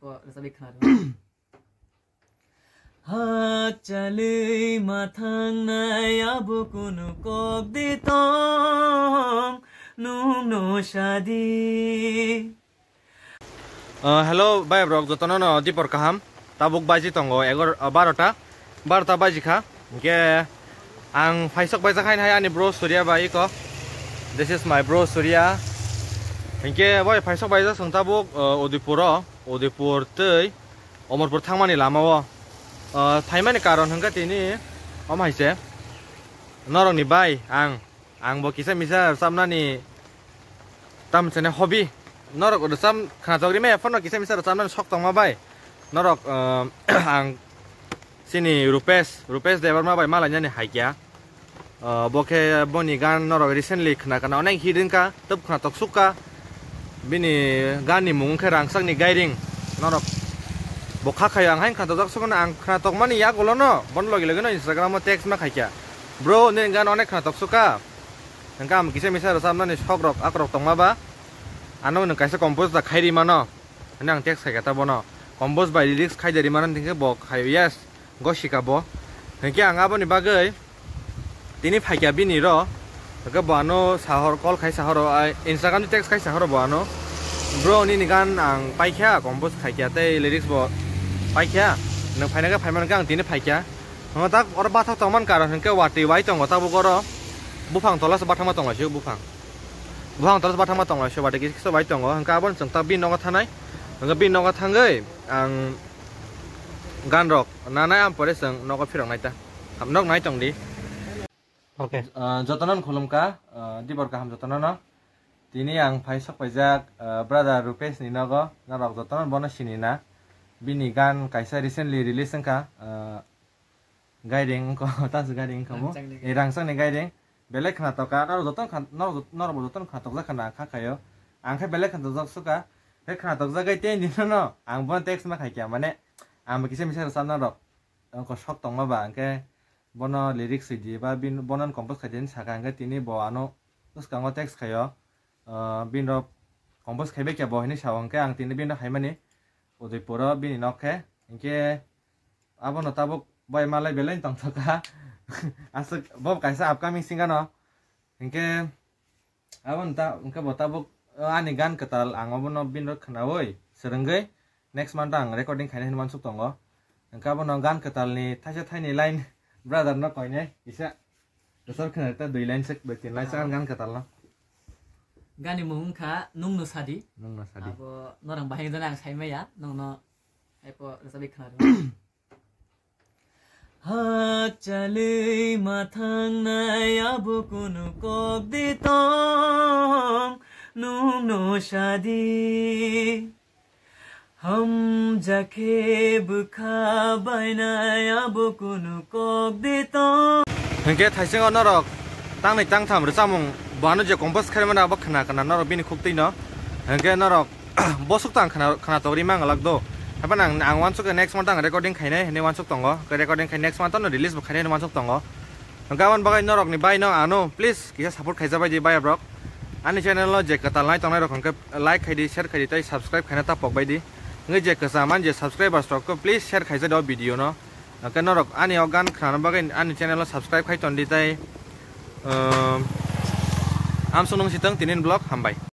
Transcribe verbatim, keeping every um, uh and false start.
Bo rwchapwi khna rw. Ha chalwi ma thangnai abo kunu kok de tong, nwng no sadi. Ah, hello, bai rok, jotono no dipor kaham. Tabuk baji tongo egaro, ah, barota. Barota baji kha. Hinkhe ang phaisok baijak hain hai ani bro Surya bai iko. This is my bro Surya. Hinkhe bai phaisok baijak song tabuk, ah, Udaipur o. Udaipur tei Omorpur thangmani lama o. Ah, phaimani karon hinkhe tini om hai se. Norokni bai ang, ang bo kisa misa rwchapnani Tamo chene hobby. Norok rwchap khnatok rimaya phano kisa misa rwchapnani sok tongma bai. Norok, um, ang chini Rupesh, Rupesh Debbarma bai malainani haikya. Uh, bo khe boni gan norok recently khna kana onek hit wngkha, twb khnatok sukha. Bini gan ni mung khe Rangchakni Gairing. Norok bo kha khayo ang haino khnatokjak sukha no ang khnatokmani yagulo no bono logi logi no Instagram o text ma khaikya. Bro, nini gan onek khnatok sukha. Hingke ang kisa misa rwchapnani sok rok, ak rok tongma ba, ano nwng kaisa compose da khai ri mano, hwnwi ang text khai kha ta bono. Compose bai lyrics khai de ri mano, hingke bo khai, yes, go sika bo. Hingke ang aboni bagwi tini phaikya bini ro, hingke bo ano sahor, call khai sahoro, ai, Instagram ni text khai sahoro bo ano, "Bro, nini gan ang paikha, compose khaikya, tei lyrics bo paikha, nwng phaina khe phaimani khe ang tini phaikha." Hwngo tak oro bathak tongmani karon hwnkhe watwi wai tongo tabuk oro. Buphang tola se bathakma tonglaisio buphang. Buphang tola se bathakma tonglaisio watwi kisa kisa wai tongo. Hwnkhe aboni chwng tak bini nogo thanai. Hwnkhe bini nogo thangwi ang gan rok nanai am pore chwng nogo phirok nai ta. Ham nok nai tong di. Okay. Ah, jotono khulumkha, ah, dibor kaham jotono no. Tini ang phai sok paijak, ah, brother Rupesh ni nogo. Norok jotono bono sini na. Bini gan kaisa recently release wngkha, ah, Gairing wngkha, ta se Gairing wngkha bo. Rangchakni Eh, Rangchakni Gairing. Belai khna toka, norok jotono khna, norok jot-, norok bo jotono khna tokjak khna kha khayo. Ang khe belai khna tokjak suka. Khe khna tokjak gai tei dino no, ang bono text ma khai kya, mane, ang bo kisa misa rwchapna rok, wngkha sok tongma ba, hwnkhe bono lyrics swi di ba bin, bono compose khai di hinwi sakha, hwnkhe tini bo ano bwskango text khayo. Ah, bini rok compose khai bai kya bo hinwi sao, hwnkhe ang tini bini rok hai mani Udaipur o bini nok khe, hinkhe abono tabuk bai malai belai tongthok kha. Aswk bo kaisa upcoming singer no, hinkhe aboni ta, hinkhe bo tabuk, ah, ani gan kwtal ang obono bini rok khnaui swrwngwi next month ang recording khaina hinwi mansuk tongo. Hinkhe abono gan kwtal ni thaisa thaini line brother no koinai kisa. Rwchap khna ta dui line sek, bai tin line sek, ah, gan kwtal no. Gani mung wngkha Nwng no sadi. Nwng no sadi. Abo norang bahai jani ang sai maya, nwng no epo rwchapwi khna rw. Ha chalwi ma thangnai abo kunu kok de tong, nwng no sadi. Hamjakhe bwkha bainai abo kunu kok de tong. Hwnkhe thaisingo norok tangnwi tangtham rwchapmung bo ano je compose khaimani abo khna khna norok bini khuktwino. Hwnkhe norok bosuk tang khna, khna togri mangalak do. Haphano ang, ang wansuk khe next month ang recording khainai hinwi wansuk tongo. Khe recording khai next month no release bo khainai hinwi wansuk tongo. Hwnkhe aboni bagwi norokni bai no ano please kisa support khaijak bai di bai rok. Ani channel no je kwtal nai tongnai rok hwnkhe like khai di, share khai di tei subscribe khaina ta pok bai di. Hwnkhe je kwcham ani je subscribers rok khe please share khaijak di o video no. Hwnkhe norok ani o gan khnana bagwi ani channel no subscribe khai ton di tei, um, amsung nung sitwng tinin vlog hambai.